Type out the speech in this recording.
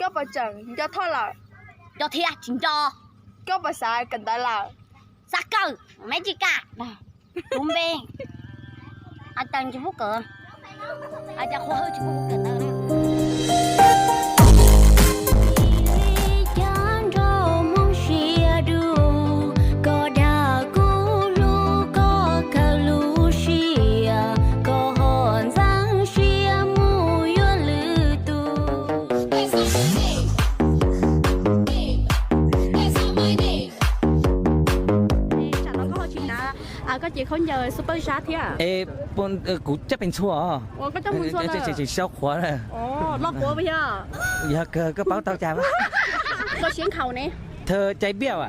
Koj puas tseem nco Thoj lawm? Nco thiab tsis nco. Koj puas xav kawm ntawv lawm? Xav kawm, maiv tsis kam. Kuv npe, a cas tsis pub kawm, a cas qhua hawj tsis pub kawm ntawv na. Li cas nrog Hmoob siab dua, koj dag kuv hlub, koj khaws lub siab, koj ho ntxeev siab mus yuav lwm tus. Tsam no koj ho tsis hnav, koj cev khaub ncaws xub pawg sab thiab? Kuv coj pes ntxhua. Ua koj coj mus ntxhua lawm? Tseem sau qhuav na. Los quav yog? Yog kawg koj paub tau cas? Koj siab nkhaus ne. Thawj cai biaj a?